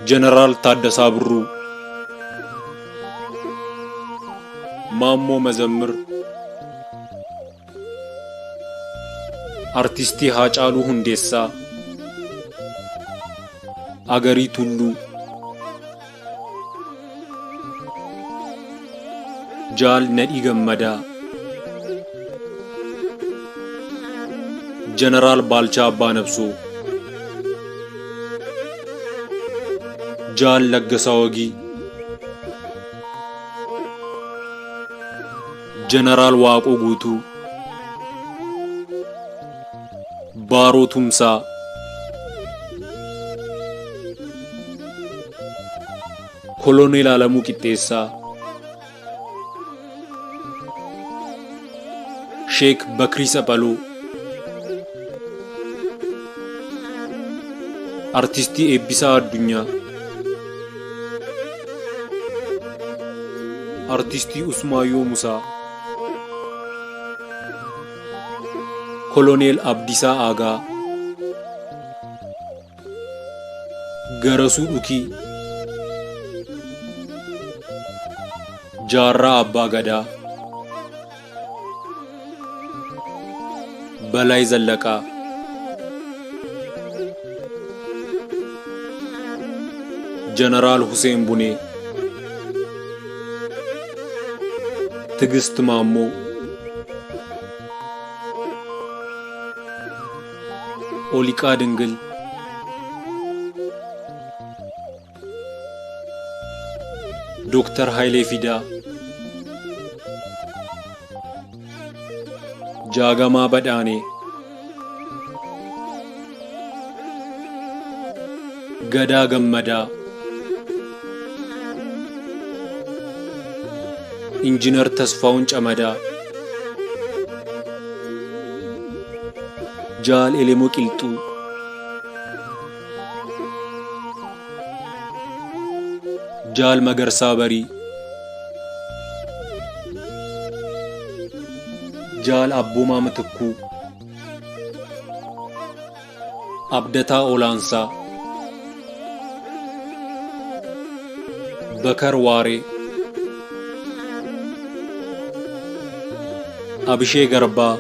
Jeneraal Taaddasaa Birruu, Maammoo Mazammir, Artistii Haacaaluu Hundeessaa, Agarii Tulluu, Jaal Nadhii Gammadaa, Jeneraal Baalchaa Abbaa Nabsoo, Jaal Laggasaa Wagii, Jeneraal Waaqoo Guutuu, Baaroo Tumsaa, Koloneel Alamuu Qixxeessaa, Sheek Bakrii Saphaloo, Artistii Eebbisaa Addunyaa, Artistii Usmaayyoo Musaa, Koloneel Abdiisaa Aagaa, Garasuu Dhukii, Jaarraa Abbaa Gadaa, Balaay Zallaqaa, Jeneraal Huseen Bunee, Tigist Maammoo, Oliqaa Dingil, Dooktar Hayilee Fidaa, Jaagamaa Badhaanee, Gadaa Gammadaa, Injiinar Tasfaa'un Camadaa, Jaal Elemoo Qilxuu, Jaal Magarsaa Barii, Jaal Abboomaa Mitikkuu, Abdataa Olaansaa, Bakar Waaree, Abishee Garbaa,